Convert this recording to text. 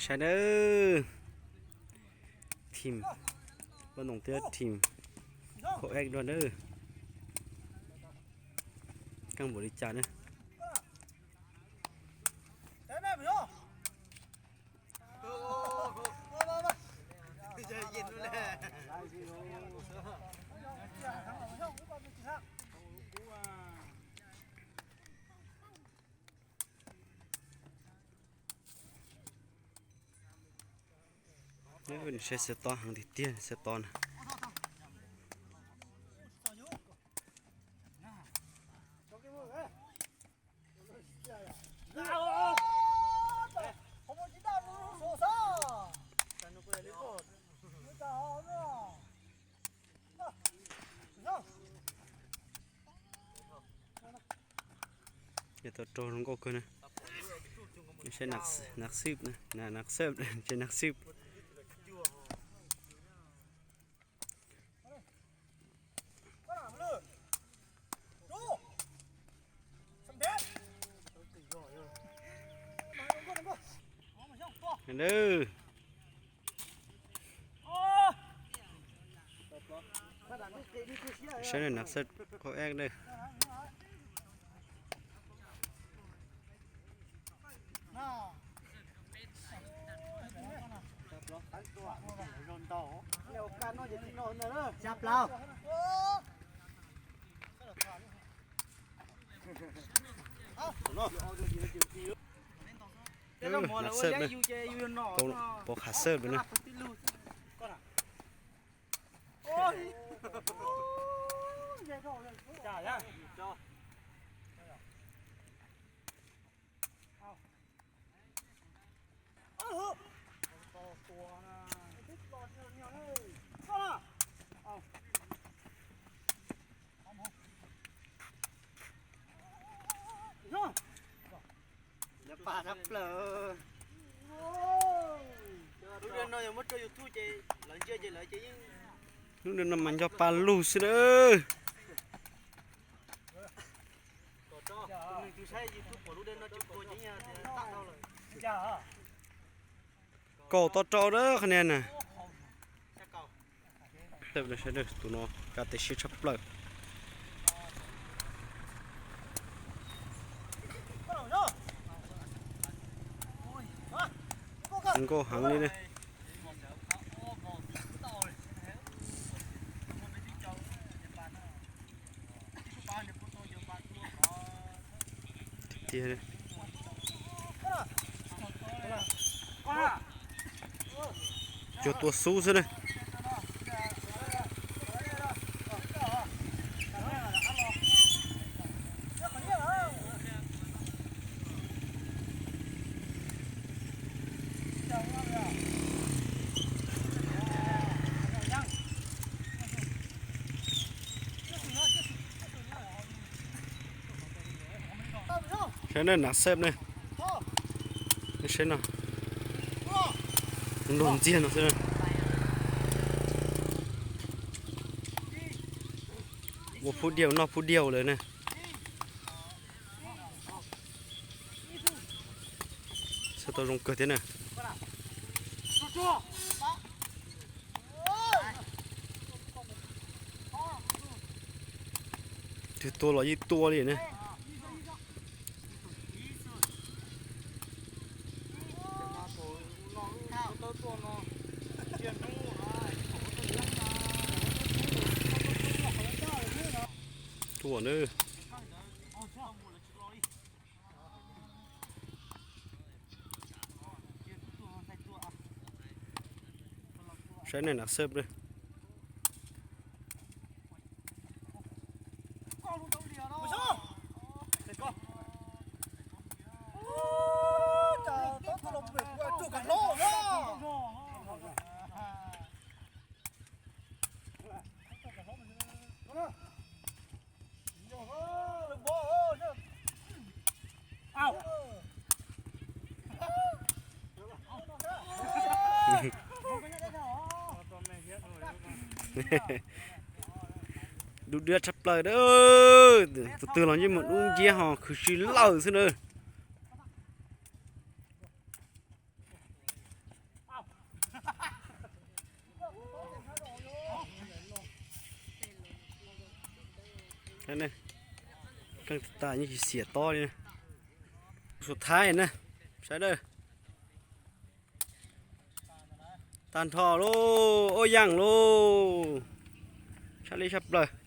Saib nawb, team Paj Ntoo thiab team Khau Ev dua nawb. Keej npaum li cas nawb. Nws saib xiab tob heev tiag tiag, xiab tob na. Yog tau raug zoo nkauj kawg na. Saib nas xwb, nas xwb, saib nas xwb. Saib nas xwb, Khau Ev na. Nas xwb na, pov qhav xwb na. Lub dej no yog muab tso YouTube ces lawv ntsia ces lawv ces yeej, lub dej no mas nco pa lug xwb na. Tus saib YouTube pom lub dej no tsis puas ces yeej tias tag dhau lawm. Kaum tau rau dab qhov niag na. Sawb, sawb, tus no kav tes siab tshaj plaws. Nkauj heev li na. Tiag. Cuag tua xub xwb na. Saib na, nas xwb na. Saib no, luag ntxiag no xwb. Ua phub diaus noj phub diaus lawm na. Saib tau zoo kawg thiab na. Twg tua los yeej tua li ne. Tua na. Saib nej nas xwb na. Dub diab tshaj plaws a. Tus twg los yeej mus dub nciab ho khwv si lawm xwb na. Keej tas tas yeej tsis xiam tob li. Sub thaiv na, sawv daws. Tag nrho lauj, ob yaam lauj. Tshaj li tshaj plaws.